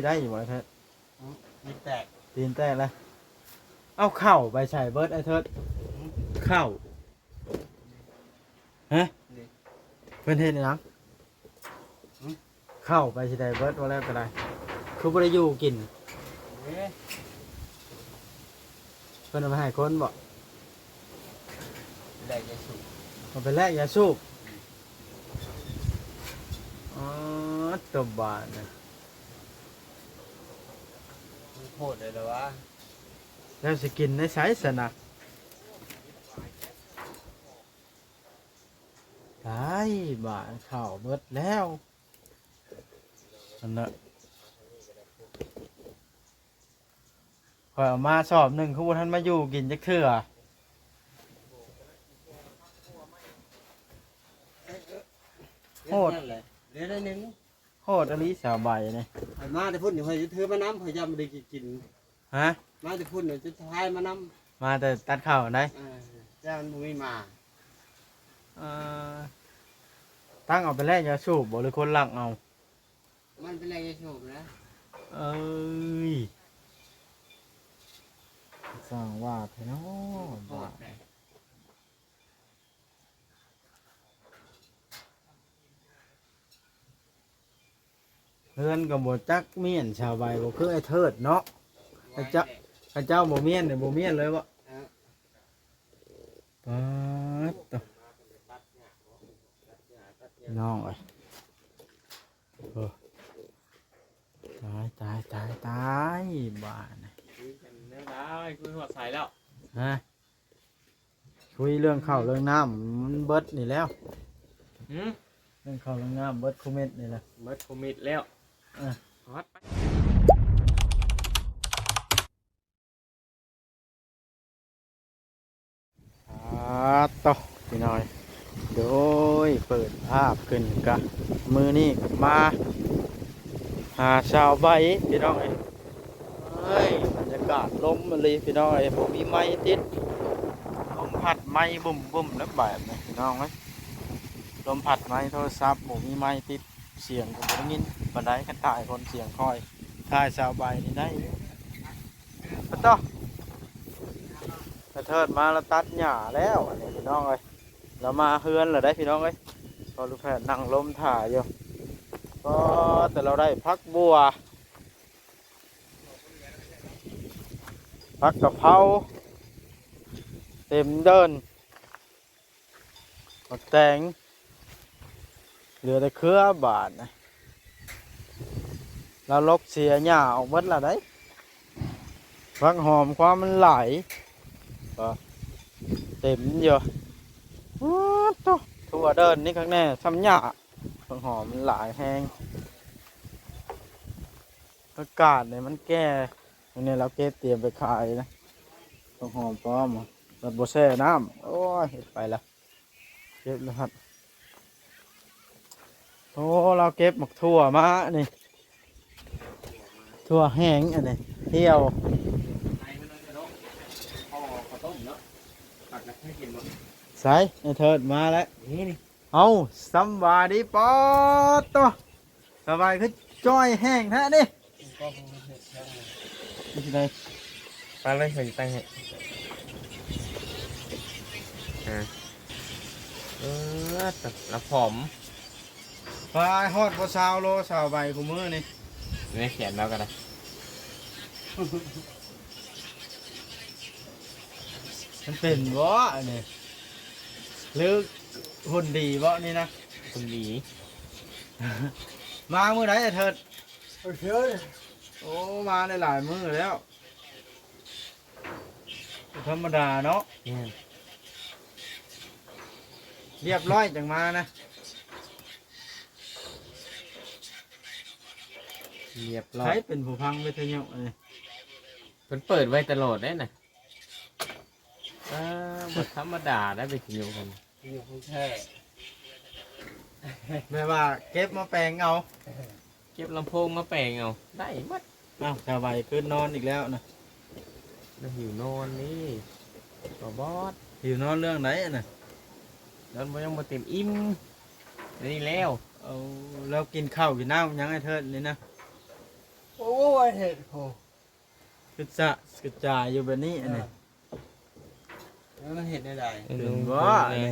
ໄດ້ຢູ່ບໍ່ອ້າຍເທີດ? ອືມ ຕີນແຕກ ຕີນແຕກແລ້ວ. ເອົາເຂົ້າໄປໃສເບິດອ້າຍເທີດ? ຫືມ ເຂົ້າ ຮະ? ນີ້ ເພິ່ນເຮັດຫຍັງ? ຫືມ ເຂົ້າໄປຊິໄດ້ເບິດ ວ່າແລ້ວກໍໄດ້ ຄືບໍ່ໄດ້ຢູ່ກິນ? ເດ້ ເພິ່ນເອົາໄປໃຫ້ຄົນບໍ? ແລກຢາສູບ ເອົາໄປແລກຢາສູບ. ອໍ ຕົວບາດນະ ມັນໂພດເລີຍລະວະ. ແລ້ວຊິກິນໃນໃສຊັ້ນນະ? ຕາຍ ບາດເຂົ້າເບິດແລ້ວ ອັນນະ. ຂ້ອຍເອົາມາສອບໜຶ່ງ ຄືບໍ່ທັນມາຢູ່ກິນຈັກເທື່ອ. ໂຫດ ເຫຼືອໜ້ອຍໜຶ່ງ ໂຫດອີ່ຫຼີສາວໃບນີ້. ຂ້ອຍມາແຕ່ພຸ້ນ ຂ້ອຍຈະຖືມານຳ ຂ້ອຍຢ້ານບໍ່ໄດ້ກິນ. ຮະ? ມາແຕ່ພຸ້ນ ຈະພາຍມານຳ. ມາແຕ່ຕັດເຂົ້າຫັ້ນໃດ໋? ເອີ ຢ້ານມັນບໍ່ມີໝາ. ເອີ ຕັ້ງເອົາໄປແລກຢາສູບບໍ່ ຫຼືຄົນລັກເອົາ? ມັນໄປແລກຢາສູບນະ. ເອີຍ ຊ່າງວ່າແທ້ເນາະ ໂພດແທ້. ເຮືອນກໍບໍ່ຈັກມ້ຽນຊາວໃບ ບໍ່ຄືອ້າຍເທີດເນາະ. ຂະເຈົ້າ ຂະເຈົ້າບໍ່ມ້ຽນນີ້ ບໍ່ມ້ຽນເລີຍບໍ? ເອີ ປາດໂທ້ ນ້ອງເອີຍ. ໂອ້ ຕາຍ ຕາຍ ຕາຍ ຕາຍ ບາດນີ້ ຄຸຍກັນແນວໃດ? ຄຸຍຮອດໃສແລ້ວ? ຮະ? ຄຸຍເລື່ອງເຂົ້າເລື່ອງນ້ຳມັນເບິດນີ້ແລ້ວ. ຫືມ? ເລື່ອງເຂົ້າເລື່ອງນ້ຳເບິດຄູ່ເມັດນີ້ແຫຼະ. ເບິດຄູ່ເມັດແລ້ວ. ເອີ ຮອດໄປ. ອາ ໂຕ ພີ່ນ້ອງ ໂດຍ ເປີດພາບຂຶ້ນກະ ມື້ນີ້ກະມາຫາສາວໃບ ພີ່ນ້ອງເອີຍ. ເອີຍ ບັນຍາກາດລົມອີ່ຫຼີພີ່ນ້ອງເອີຍ ບໍ່ມີໄມ້ຕິດ ລົມພັດໄມ້ບຸ້ມໆ ແລ້ວບາດນີ້ພີ່ນ້ອງເອີຍ ລົມພັດໄມ້ໂທລະສັບ ບໍ່ມີໄມ້ຕິດ ສຽງກໍບໍ່ໄດ້ຍິນປານໃດ ຄັນຖ່າຍຄົນສຽງຄ່ອຍ ຖ່າຍສາວໃບນີ້ໄດ້ຢູ່. ປະຕອ ກະເທີດມາລະຕັດຫຍ້າແລ້ວ ອັນນີ້ພີ່ນ້ອງເອີຍ ລະມາເຮືອນລະໄດ໋ພີ່ນ້ອງເອີຍ ພໍລູກແພດນັ່ງລົມຖ້າຢູ່. ກໍແຕ່ລາວໄດ້ຜັກບົ່ວ ຜັກກະເພົາ ເຕັມເດີ່ນ ໝາກແຕງ ເຫຼືອແຕ່ເຄືອບາດນະ ລາວລົກເສຍຫຍ້າອອກເບິດລະໄດ໋. ຜັກຫອມຄວາມມັນຫຼາຍ ກໍເຕັມຢູ່. ໂອ້ໂຕ ທົ່ວເດີ່ນນີ້ຄັກແນ່ ຊ່ຳຫຍ້າ ຜັກຫອມມັນຫຼາຍແຮງ. ຜັກກາດນີ້ມັນແກ່ ອັນນີ້ລາວເກັບຕຽມໄປຂາຍນະ ຜັກຫອມປ້ອມ ບັດບໍ່ແຊ່ນ້ຳ. ໂອ້ຍ ເຮັດໄປລະ ເກັບລະຫັ້ນ. ໂອ້ ລາວເກັບໝາກຖົ່ວມານີ້ ຖົ່ວແຫ້ງອັນນີ້ ຫ່ຽວ. ໃສ່ ອ້າຍເທີດມາແລ້ວ. ເອົ້າ ສຳບາຍດີ. ປາດໂຕ ສະບາຍ ຄືຈ້ອຍແຫ້ງແທ້ນີ້. ໄປເລີຍ ຂ້ອຍຊິຕັ້ງໃຫ້. ເອີ ລະຜອມ ປາຍ ຮອດບໍ່ຊາວໂລ ຊາວໃບ ຄູ່ມື້ນີ້ ໃນແຂນລາວກໍໄດ້. ມັນເປັນບໍ່ອັນນີ້ ຫຼື ຫຸ່ນດີບໍ່ນີ້ນະ? ຫຸ່ນດີ. ມາມື້ໃດ ເທີດ? ໂອເຄ. ໂອ້ ມາໄດ້ຫຼາຍມື້ແລ້ວ ບໍ່ທຳມະດາເນາະ. ແມ່ນ ລຽບຮ້ອຍຈັ່ງມານະ. ລຽບຮ້ອຍ. ໃຜເປັນຜູ້ຟັງວິທະຍຸອັນນີ້? ເພິ່ນເປີດໄວ້ຕະຫຼອດເດ້ນະ. ເອີ ບໍ່ທຳມະດາໄດ໋ ວິທະຍຸເພິ່ນ ວິທະຍຸຂອງແທ້. ແບບວ່າເກັບມາແປງເອົາ ເກັບລຳໂພງມາແປງເອົາ ໄດ້ໝົດ. ອ້າວ ສາວໃບຄືນອນອີກແລ້ວນະ. ລາວຫິວນອນນີ້ ບໍ່ບອດ. ຫິວນອນເລື່ອງໃດນະ? ນອນບໍ່ ຍັງບໍ່ເຕັມອີ່ມ ນີ້ແລ້ວ. ເອົາ ລາວກິນເຂົ້າກິນນ້ຳຫຍັງ ອ້າຍເທີດນີ້ນະ? ໂອ້ ໂອ້ຍ ເຮັດ ໂອ້ ກະຈະກະຈາຍຢູ່ແບບນີ້ ອັນນີ້ ເອີ ແລ້ວມັນເຮັດແນວໃດ? ເຫັນບໍ່? ອັນນີ້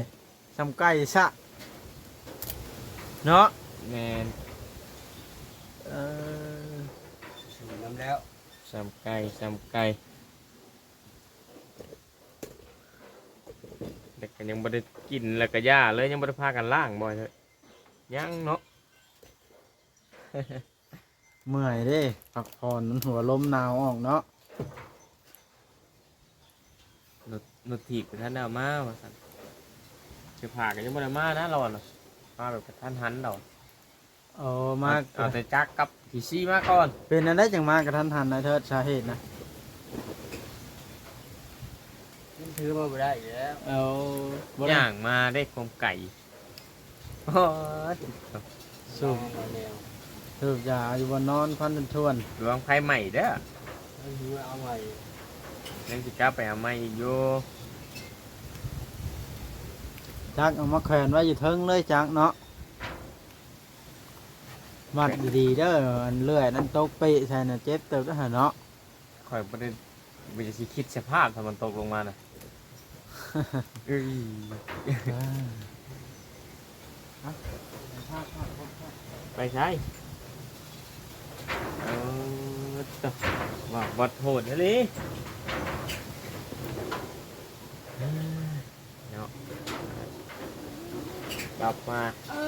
ສ່ຳໄກ່ຊະເນາະ. ແມ່ນ ເອີ ສູນນຳແລ້ວ ສ່ຳໄກ່ ສ່ຳໄກ່. ແຕ່ກໍຍັງບໍ່ໄດ້ກິນ ແລ້ວກໍຢ່າເລີຍ ຍັງບໍ່ໄດ້ພາກັນລ້າງບໍ່? ຍັງເນາະ. ເມື່ອຍເດ້ ພັກຜ່ອນ ມັນຫົວລົມໜາວອອກເນາະ. ລົດ ລົດຖີບກໍທັນໄດ້ເອົາມາວ່າຊັ້ນ ເສື້ອຜ້າກໍຍັງບໍ່ໄດ້ມານະ ລາວນະ ມາແບບກະທັນຫັນລາວ. ເອົາມາ ເອົາແຕ່ຈັກກັບຂີ່ຊີ້ມາກ່ອນ. ເປັນອັນໃດຈັ່ງມາກະທັນຫັນນາຍເທີດ ສາເຫດນະ? ມັນຖືມາບໍ່ໄດ້ແລ້ວ. ເອົາ ບໍ່ໄດ້ ຍ່າງມາໄດ້ຄວາມໄກ. ໂອ້ຍ ສູບ ສູບຢາຢູ່ບ່ອນນອນ ຄວັນຖ້ວນໆ. ລະວັງໄຟໄໝ້ເດີ. ເອົາໃໝ່ ຍັງຊິກັບໄປເອົາໃໝ່ອີກຢູ່. ຈັກເອົາມາແຂວນໄວ້ຢູ່ເທິງເລີຍຈັກເນາະ. ມັດດີໆເດີ ອັນເລື່ອຍນັ້ນຕົກເປະໃສ່ນະ ເຈັບເຕີບເດີຫັ້ນເນາະ. ຂ້ອຍບໍ່ໄດ້ ບໍ່ໄດ້ຊິຄິດສະພາບຖ້າມັນຕົກລົງມານະ. ເອີຍ ອ່າ ໄປໃສ? ເອີ ຕະ ວ່າບັດໂຫດອີ່ຫຼີ. ເນາະ ກັບມາ ເອີ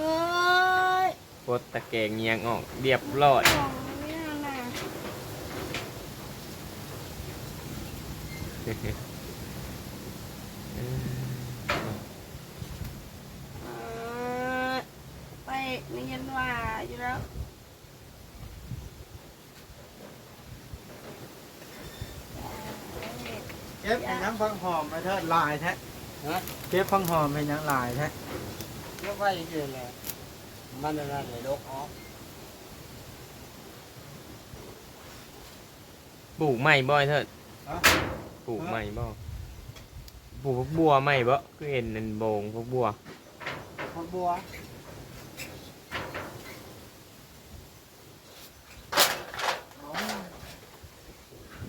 ຍ ປົດຕະແກງຫຍັງອອກຮຽບຮ້ອຍ. ຂອງນີ້ນະ ເອີ ເອີຍ ໄປ ມີເງິນວ່າຢູ່ແລ້ວ. ເກັບເຮັດຫຍັງຜັກຫອມໄປເທີດຫຼາຍແທ້? ຮະ? ເກັບຜັກຫອມເຮັດຫຍັງຫຼາຍແທ້? ເກັບໄວ້ຊື່ແຫຼະ ມັນອັນນັ້ນແຫຼະ ດົກອອກ. ປູກໃໝ່ບໍ່ໄອ້ເທີດ? ຮະ? ປູກໃໝ່ບໍ່? ປູກຜັກບົ່ວໃໝ່ບໍ່? ຄືເຫັນອັນໂບງຜັກບົ່ວ. ຜັກບົ່ວ.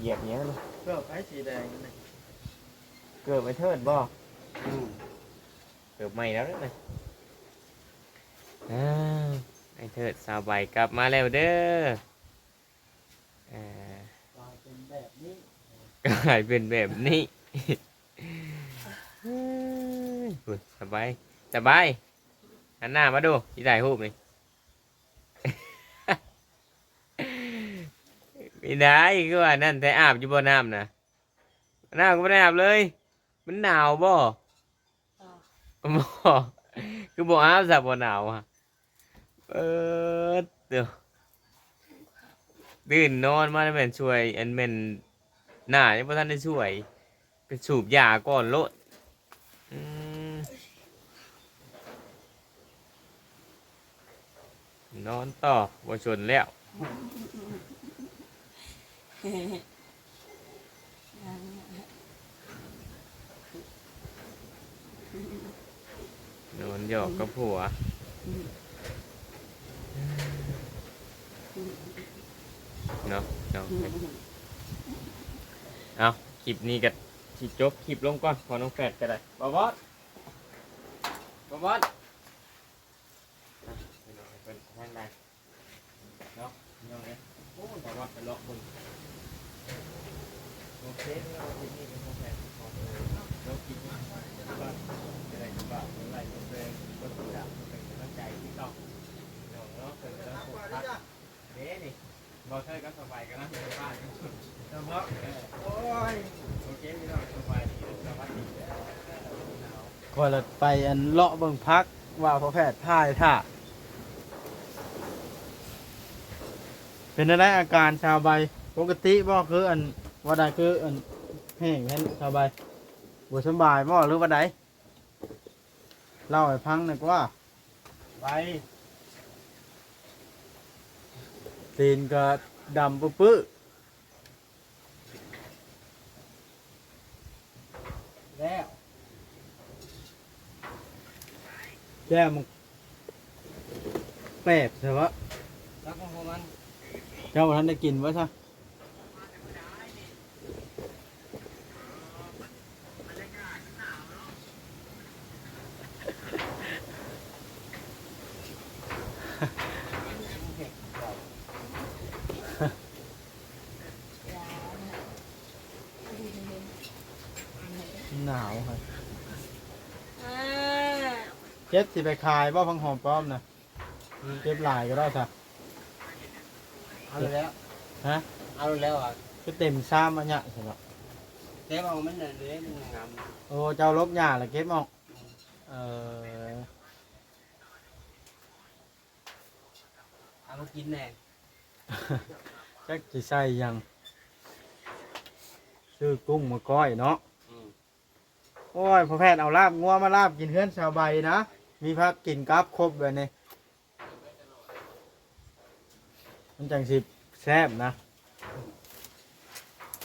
ຢຽບຫຍັງນະ? ເກີບໃຜສີແດງນີ້? ເກີບໄອ້ເທີດບໍ່? ອືມ ເກີບໃໝ່ແລ້ວນະ. ອ້າວ ໄອ້ເທີດສາວໃບກັບມາແລ້ວເດີ. ເອີ ກາຍເປັນແບບນີ້ ກາຍເປັນແບບນີ້. ເອີຍ ພຸ້ນ ສະບາຍ ສະບາຍ ຫັນໜ້າມາດູ ຊິຖ່າຍຮູບນີ້. ເປັນໃດ ຄືວ່ານັ້ນແທ້ ອາບຢູ່ບໍ່ນ້ຳນະ? ນ້ຳກໍບໍ່ໄດ້ອາບເລີຍ. ມັນໜາວບໍ່? ບໍ່ ຄືບໍ່ອາບຊະ ບໍ່ໜາວຫະ? ເອີ ເດີ ຕື່ນນອນມາແມ່ນຊ່ວຍ ອັນແມ່ນໜ້າຍັງບໍ່ທັນໄດ້ຊ່ວຍ ໄປສູບຢາກ່ອນໂລດ. ອືມ ນອນຕໍ່ ບໍ່ຊົນແລ້ວ. ນອນຫຍອກກັບຜົວເນາະ ເນາະ. ເອົາ ຄລິບນີ້ກໍຊິຈົບຄລິບລົງກ່ອນ ຂໍນ້ອງແຟດກໍໄດ້. ບໍ່ບອດ ບໍ່ບອດ. ອ່ະ ພີ່ນ້ອງເພິ່ນທາງໃດເນາະ ພີ່ນ້ອງເອີຍ. ໂອ້ ປະຫວັດໄປເລາະເບິ່ງ. ໂອເຄ ພີ່ນ້ອງ ຄລິບນີ້ກໍຂໍແພນຂໍຕົວເນາະ ຄລິບນີ້ກໍໄດ້ຝາກກົດໄລກົດແຊ ກົດຕິດຕາມ ເປັນກຳລັງໃຈຄືເກົ່າ ພີ່ນ້ອງເນາະ. ເພິ່ນກຳລັງປູກຜັກເດ້ນີ້. ບໍ່ເທີກັບສະບາຍກັນນະ ເດີນປ່າຢູ່ເນາະ. ໂອ້ຍ ໂອເຄ ພີ່ນ້ອງ ສະບາຍດີ ສະຫວັດດີເດີ. ຂ້ອຍລະໄປອັນເລາະເບິ່ງຜັກ ວ່າພໍ່ແພດຖ່າຍຖ້າ. ເປັນຈັ່ງໃດອາການສາວໃບ ປົກກະຕິບໍ່? ຄືອັນ ວ່າໃດ ຄືອັນແຫ້ງແທ້ສາວໃບ ບໍ່ສະບາຍບໍ່ ຫຼືວ່າໃດ? ເລົ່າໃຫ້ຟັງໜ່ອຍກວ່າ. ໄປ ຕີນກໍດຳປຶໆ ແລ້ວ ແກ້ວມັນແປບຊະວະ ຈັກຂອງມັນ. ເຈົ້າບໍ່ທັນໄດ້ກິນບໍ່ຊະ? ໜາວ ອ່າ ເຈັບຊິໄປຂາຍບໍ່ ຜັກຫອມປ້ອມນະ? ເກັບຫຼາຍກໍໄດ້ຊະ ເອົາແລ້ວ ຮະ ເອົາແລ້ວ ຄືເຕັມຊາມອັນຍະຊັ້ນເນາະ ເກັບເອົາ ມັນເດ້ ມັນງາມ ໂອ້ ເຈົ້າລົກຫຍ້າແລ້ວເກັບອອກ ເອີ ເອົາມາກິນແດ່ ຈັກຊິໃສ່ຫຍັງ ຊື້ກຸ້ງມາກ້ອຍເນາະ ອືມ ໂອ້ຍ ພໍ່ແພດເອົາລາບງົວມາລາບກິນເຮືອນສາວໃບນະ ມີຜັກກິນກັບຄົບແບບນີ້ ມັນຈັ່ງຊິແຊບນະ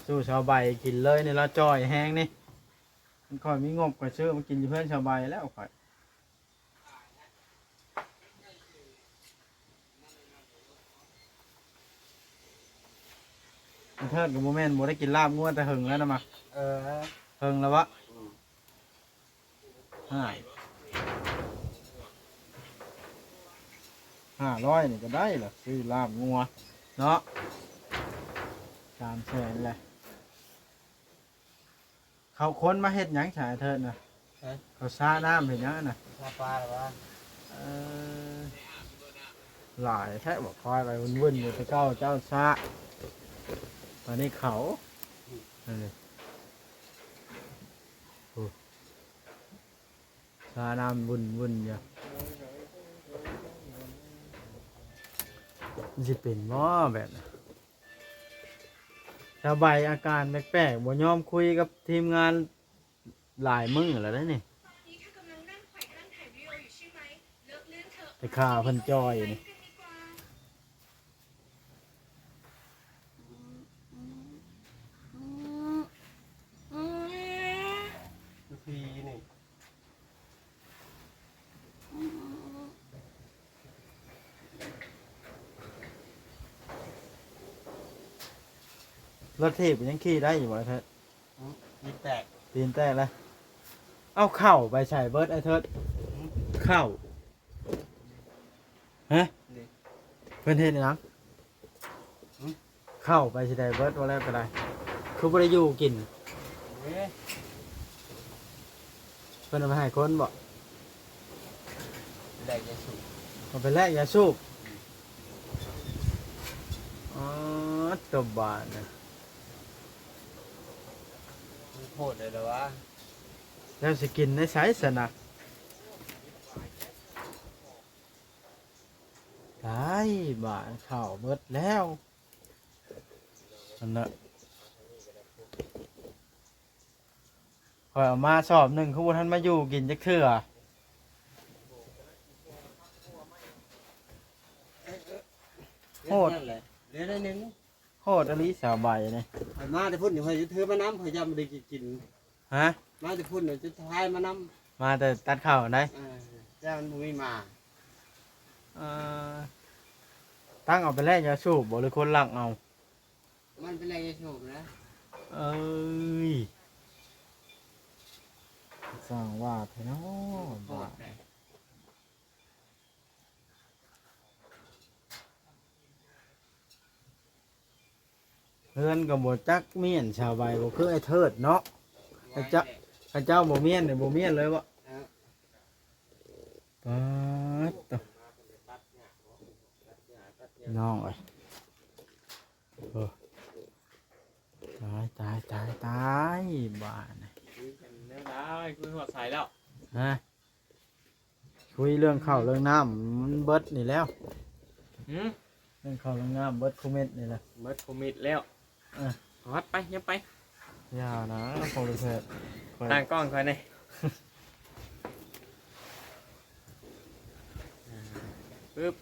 ສູ່ສາວໃບກິນເລີຍນີ້ ລາວຈ່ອຍແຮງນີ້ ຄັນຂ້ອຍມີງົບຂ້ອຍຊື້ມາກິນຢູ່ເຮືອນສາວໃບແລ້ວຂ້ອຍ ເທີດກໍບໍ່ແມ່ນ ບໍ່ໄດ້ກິນລາບງົວແຕ່ເຫິງແລ້ວນະມະ ເອີ ເຫິງແລ້ວວະ ອືມ ຫ້າ ຫ້າຮ້ອຍນີ້ກໍໄດ້ລະ ຊື້ລາບງົວເນາະ ສາມແສນແຫຼະ. ເຂົາຄົນມາເຮັດຫຍັງສາຍເທີດນະ? ຮະ? ເຂົາຊານ້ຳເຮັດຫຍັງນະ? ຊາປາລະວະ? ເອີ ຫຼາຍແທ້ບໍ່ ຄອຍໄປວຸ້ນໆຢູ່ແຕ່ເກົ່າ ເຈົ້າຊາ ບາດນີ້ເຂົາ ອືມ ນັ້ນເດ ໂອ້ ຊານ້ຳວຸ້ນໆຢູ່ ມັນຊິເປັນບໍ່ແບບນັ້ນ? ສາວໃບອາການແປກໆ ບໍ່ຍອມຄຸຍກັບທີມງານຫຼາຍມື້ແລ້ວເດ້ນີ້ ໄປຂ້າເພິ່ນຈ່ອຍນີ້ ລົດຖີບຍັງຂີ່ໄດ້ຢູ່ບໍ່ ໄອ້ເທີດ? ອືມ ຕີນແຕກ ຕີນແຕກແລ້ວ. ເອົາ ເຂົ້າໄປໃສເບິດ ໄອ້ເທີດ? ຫືມ ເຂົ້າ ຮະ? ນີ້ ເພິ່ນເຮັດຫຍັງ? ຫືມ ເຂົ້າໄປຊິໄດ້ເບິດ ວ່າແລ້ວກໍໄດ້ ຄືບໍ່ໄດ້ຢູ່ກິນ? ເອີ ເພິ່ນເອົາໄປໃຫ້ຄົນບໍ? ແລກຢາສູບ ເອົາໄປແລກຢາສູບ? ອືມ ອໍ ຕົວບາດນະ ມັນໂພດໄດ້ລະວະ ແລ້ວຊິກິນໃນໃສຊັ້ນນະ? ຕາຍ ບາດເຂົ້າເບິດແລ້ວ ອັນນະ ຂ້ອຍເອົາມາສອບໜຶ່ງ ຄືບໍ່ທັນມາຢູ່ກິນຈັກເທື່ອ ໂຫດ ເຫຼືອໜ້ອຍໜຶ່ງ. ໂຫດອີ່ຫຼີສາວໃບນີ້ ຂ້ອຍມາແຕ່ພຸ້ນ ຂ້ອຍຈະຖືມານຳ ຂ້ອຍຢ້ານບໍ່ໄດ້ກິນ. ຮະ? ມາແຕ່ພຸ້ນ ຈະພາຍມານຳ ມາແຕ່ຕັດເຂົ້າຫັ້ນໃດ໋? ເອີ ຢ້ານມັນບໍ່ມີໝາ. ເອີ ຕັ້ງເອົາໄປແລກຢາສູບບໍ່ ຫຼືຄົນລັກເອົາ? ມັນໄປແລກຢາສູບນະ. ເອີຍ ຊ່າງວ່າແທ້ເນາະ ໂຫດແທ້. ເຮືອນກໍບໍ່ຈັກມ້ຽນຊາວໃບ ບໍ່ຄືໄອ້ເທີດເນາະ. ເຂົາເຈົ້າ ເຂົາເຈົ້າບໍ່ມ້ຽນນີ້ ບໍ່ມ້ຽນເລີຍບໍ່? ເອີ ປາດໂທ້ ນ້ອງເອີຍ. ໂອ້ ຕາຍ ຕາຍ ຕາຍ ຕາຍ ບາດນີ້ ຄຸຍກັນແນວໃດ ຄຸຍຮອດໃສແລ້ວ? ຮະ? ຄຸຍເລື່ອງເຂົ້າເລື່ອງນ້ຳ ມັນເບິດນີ້ແລ້ວ. ຫືມ? ເລື່ອງເຂົ້າເລື່ອງນ້ຳເບິດຄູ່ເມັດນີ້ແຫຼະ ເບິດຄູ່ເມັດແລ້ວ. ເອີ ຮອດໄປ ຍັບໄປ ຢ່ານະ ພໍ່ແພດ ຂ້ອຍ ຕັ້ງກ້ອງຂ້ອຍແດ່. ປຶບ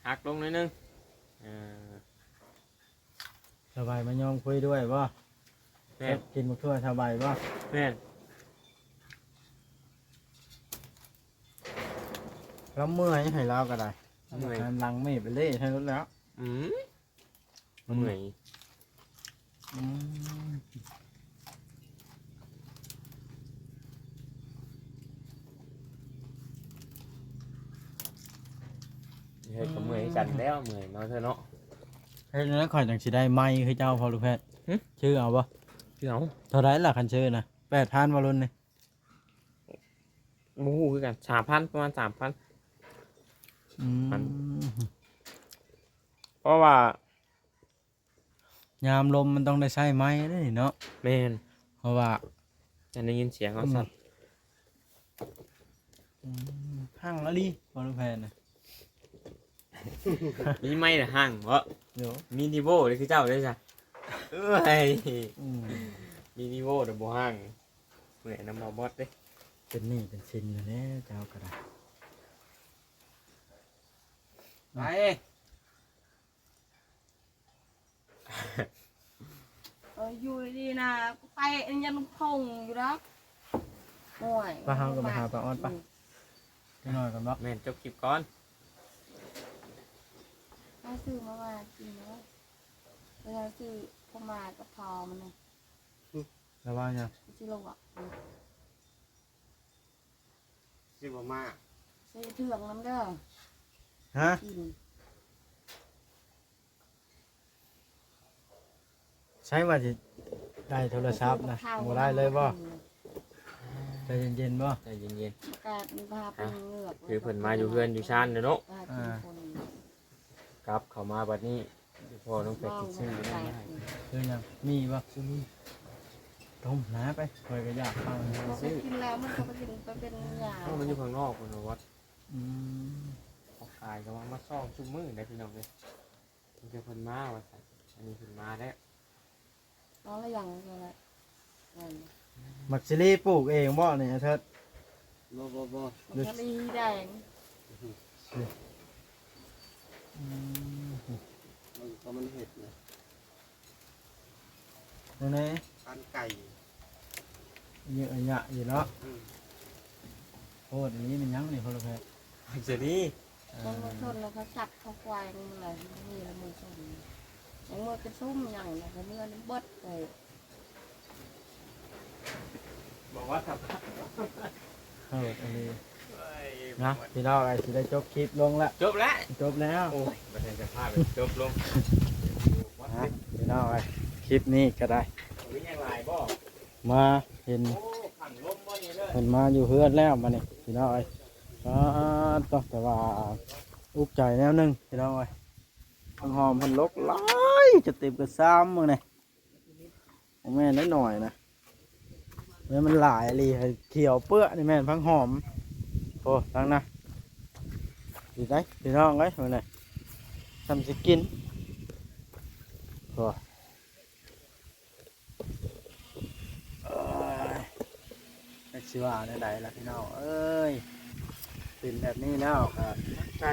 ຫັກລົງໜ້ອຍໜຶ່ງ. ເອີ ສະບາຍ ມາຍອມຄຸຍດ້ວຍບໍ່? ແມ່ນ ກິນໝາກຖົ່ວສະບາຍບໍ່? ແມ່ນ ລາວເມື່ອຍ ໃຫ້ລາວກໍໄດ້ ເມື່ອຍ ຫຼັງເມໄປເລະໃຫ້ລົດແລ້ວ. ອືມ ມັນ ເມື່ອຍ ອືມ ເຮັດກໍເມື່ອຍຄືກັນແລ້ວ ເມື່ອຍເນາະເທື່ອເນາະ. ເຮັດແນວໃດຂ້ອຍຈັ່ງຊິໄດ້ໃໝ່ຄືເຈົ້າ ພໍ່ລູກແພດ? ຫຶ? ຊື້ເອົາບໍ່? ຊື້ເອົາ. ເທົ່າໃດລະຄັນຊື້ນະ? ແປດພັນບໍ່ລຸ້ນນີ້? ບໍ່ຮູ້ຄືກັນ ສາມພັນ ປະມານສາມພັນ. ອືມ ເພາະວ່າຍາມລົມມັນຕ້ອງໄດ້ໃຊ້ໄມ້ເດ້ນີ້ເນາະ. ແມ່ນ ເພາະວ່າ ຈະໄດ້ຍິນສຽງເຮົາ ອືມ ຊັດ. ອືມ ຮັ່ງລະລີ ບໍ່ຮູ້ແພນນະ. ມີໄມ້ລະຮັ່ງເບາະ. ໂດ ມີນີໂວເດ້ຄືເຈົ້າເດ້ຊະ. ເອີຍ ອືມ ມີນີໂວແຕ່ບໍ່ຮັ່ງ. ເມື່ອຍນຳບໍ່ບອດເດ້ ເປັນໜີ້ເປັນສິນຢູ່ແລ້ວເຈົ້າກໍໄດ້. ໄປ ເອີ ຢູ່ດີໆນະ ໄປອັນຍັນລົງພົງຢູ່ດອກ. ໂອ້ຍ ໄປ ເຮົາກໍໄປຫາປາອອດປະ. ອືມ ຈັກໜ້ອຍກ່ອນເນາະ. ແມ່ນ ຈົບຄລິບກ່ອນ. ເຮົາຊື້ມາວ່າກິນເນາະ ເວລາຊື້ພວກມາກັບພໍ່ມັນນະ. ລະວ່າຫຍັງ? ຊິລົງອະ ຊິບໍ່ມາ ໃສ່ເຄື່ອງນຳເດີ. ຮະ? ກິນ ໃຊ້ວ່າຊິໄດ້ໂທລະສັບນະ ບໍ່ໄດ້ເລີຍບໍ່? ໃຈເຢັນໆບໍ່? ໃຈເຢັນໆ ປະກາດມີພາບເຫຼືອກ ຄືເພິ່ນມາຢູ່ເຮືອນຢູ່ຊານເດ້ເນາະ. ອ່າ ກັບເຂົ້າມາບັດນີ້ ພໍ່ນ້ອງແປກຊິຊື້ແນວໃຫ້. ຄືຫຍັງ? ມີບໍ່? ຕົ້ມນະໄປ ຂ້ອຍກໍຢາກຟັງ. ບໍ່ໄດ້ກິນແລ້ວ ມັນກໍໄປກິນ ໄປເປັນຢາ. ເອົ້າ ມັນຢູ່ຂ້າງນອກພຸ້ນວ່າວັດ. ອືມ ອອກຂາຍກໍວ່າມາຊອກຊຸມມື້ໄດ໋ພີ່ນ້ອງເອີຍ. ມີແຕ່ເພິ່ນມາວ່າຊັ້ນ ອັນນີ້ເພິ່ນມາແລ້ວ. ເອົາລະຫຍັງຫັ້ນແຫຼະ. ໝາກຊີລີປູກເອງບໍ່ນີ້ ອາເທີດ? ບໍ່ ບໍ່ ບໍ່ ໝາກຊີລີແດງ. ອືມ ມັນກໍມັນເຫັດນະ ແນວໃດ? ພັນໄກ່ ເຍອະອະຍະຢູ່ເນາະ. ອືມ ໂພດອີ່ຫຼີ ແມ່ນຫຍັງນີ້ ພໍ່ລູກແພດ? ໝາກຊີລີ. ເອີ ມັນບໍ່ຊົນແລ້ວ ເຂົາຈັບເຂົາຄວາຍມັນລະ ມີລະມືຊົນ ຍັງເມືອກະຊຸມຫຍັງນະ ກະເມືອນຳເບິດເລີຍ. ບອກວ່າ ເອີ ອັນນີ້ ເອີຍ ນະ ພີ່ນ້ອງເອີຍ ຊິໄດ້ຈົບຄລິບລົງລະ ຈົບແລ້ວ ຈົບແລ້ວ. ໂອ້ຍ ບໍ່ທັນຈະພາໄປຈົບລົງ ນະ ພີ່ນ້ອງເອີຍ ຄລິບນີ້ກໍໄດ້ ມີຫຍັງຫຼາຍບໍ່? ມາເຫັນ ໂອ້ ເພິ່ນມາຢູ່ເຮືອນແລ້ວ ມານີ້ພີ່ນ້ອງເອີຍ. ອາ ແຕ່ວ່າອຸກໃຈແນວໜຶ່ງພີ່ນ້ອງເອີຍ ຜັກຫອມເພິ່ນລົກຫຼາຍ ຈະເຕັມກະຊາມມື້ນີ້ ບໍ່ແມ່ນໜ້ອຍໆນະ ແມ່ນມັນຫຼາຍອີ່ຫຼີ ໃຫ້ຂຽວເປື້ອນີ້ແມ່ນຜັກຫອມ. ໂອ້ ທາງນະ ດີໃດ໋ພີ່ນ້ອງເອີຍ ມື້ນີ້ຊ່ຳຊິກິນ. ໂອ້ ເອີຍ ຈັກຊິວ່າແນວໃດລະພີ່ນ້ອງເອີຍ ເປັນແບບນີ້ແລ້ວກໍໜັກໃຈ.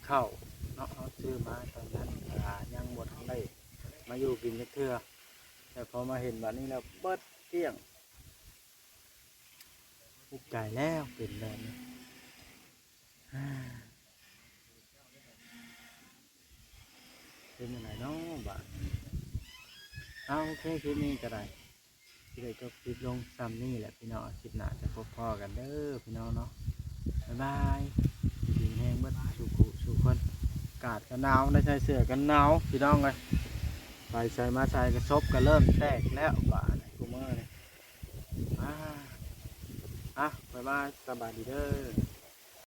ເຂົ້າເນາະ ເຮົາຊື້ມາຕອນນັ້ນກໍຍັງບໍ່ທັນໄດ້ມາຢູ່ກິນຈັກເທື່ອ ແຕ່ພໍມາເຫັນບັດນີ້ແລ້ວເບິດກ້ຽງ ອຸກໃຈແລ້ວ ເປັນແບບນີ້ ເປັນຈັ່ງໃດເນາະບາດນີ້. ເອົາ ໂອເຄ ຄລິບນີ້ກໍໄດ້ ຊິໄດ້ຈົບຄລິບລົງຊ່ຳນີ້ແຫຼະພີ່ນ້ອງ ຄລິບໜ້າຈະພົບພໍ້ກັນເດີພີ່ນ້ອງເນາະ ບາຍບາຍ. ດີແຮງເບິດສູ່ຜູ້ສູ່ຄົນ ອາກາດກໍໜາວ ໄດ້ໃສ່ເສື້ອກັນໜາວພີ່ນ້ອງເອີຍ ໄປໃສມາໃສກະສົບກໍເລີ່ມແຕກແລ້ວບາດນີ້ ຄູ່ມື້ນີ້. ອາ ອາ ບາຍບາຍ ສະບາຍດີເດີ.